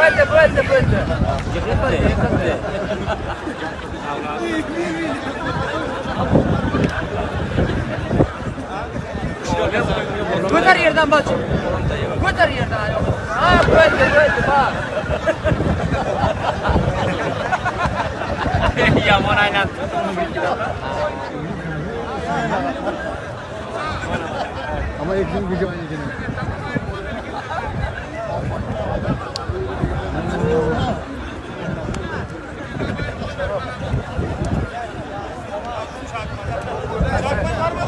Bo'ldi, bo'ldi, bo'ldi. Yiqildi, yiqildi. Ko'tar yerdan bochi. Ko'tar yerdan oyog'ini. Ha, bo'ldi, bo'ldi, bor. Yomon aylanib Ama eksin gücü aynı gene.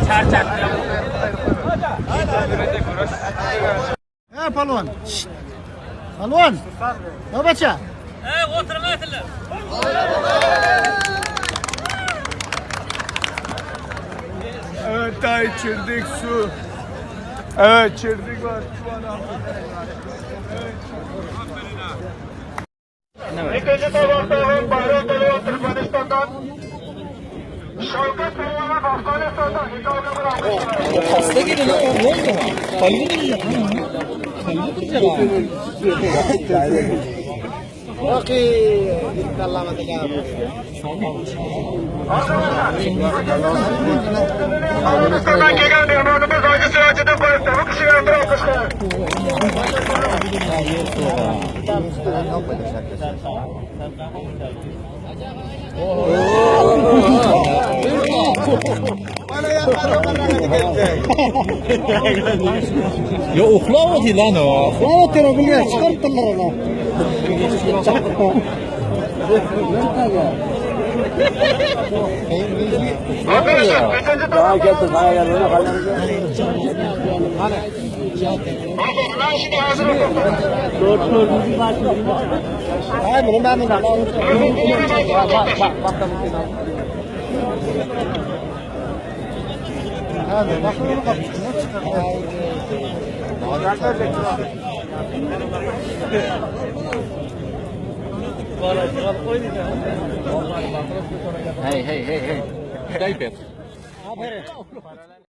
Charchadi. He palvan. Şşt. Palvan. Babaça. Ey, o'tirmaydilar. Evet daha içirdik su. Evet içirdik var. İkinci tabakta Bahreyn Pehlivan Türkmenistan'dan. Şevket Pehlivan Afganistan'dan. Hitabı bir alkışlar. Hasta geliyor lan o ne oldu? Kalbi duracak lan. Kalbi duracak ha. Afganistan'dan gelen mehmanımız Hacı Sıracı'nın koyup bu kişiye bir alkışlar. Ya uxlab lan o. Uxlab bilgan chiqaribdilar onu. Arkadaşlar üçüncü tabakta. Ben şimdi hazır olun. Hayır bunu ben de Hadi bak onu kapıştırma çıkar. Hey hey hey hey. Type et.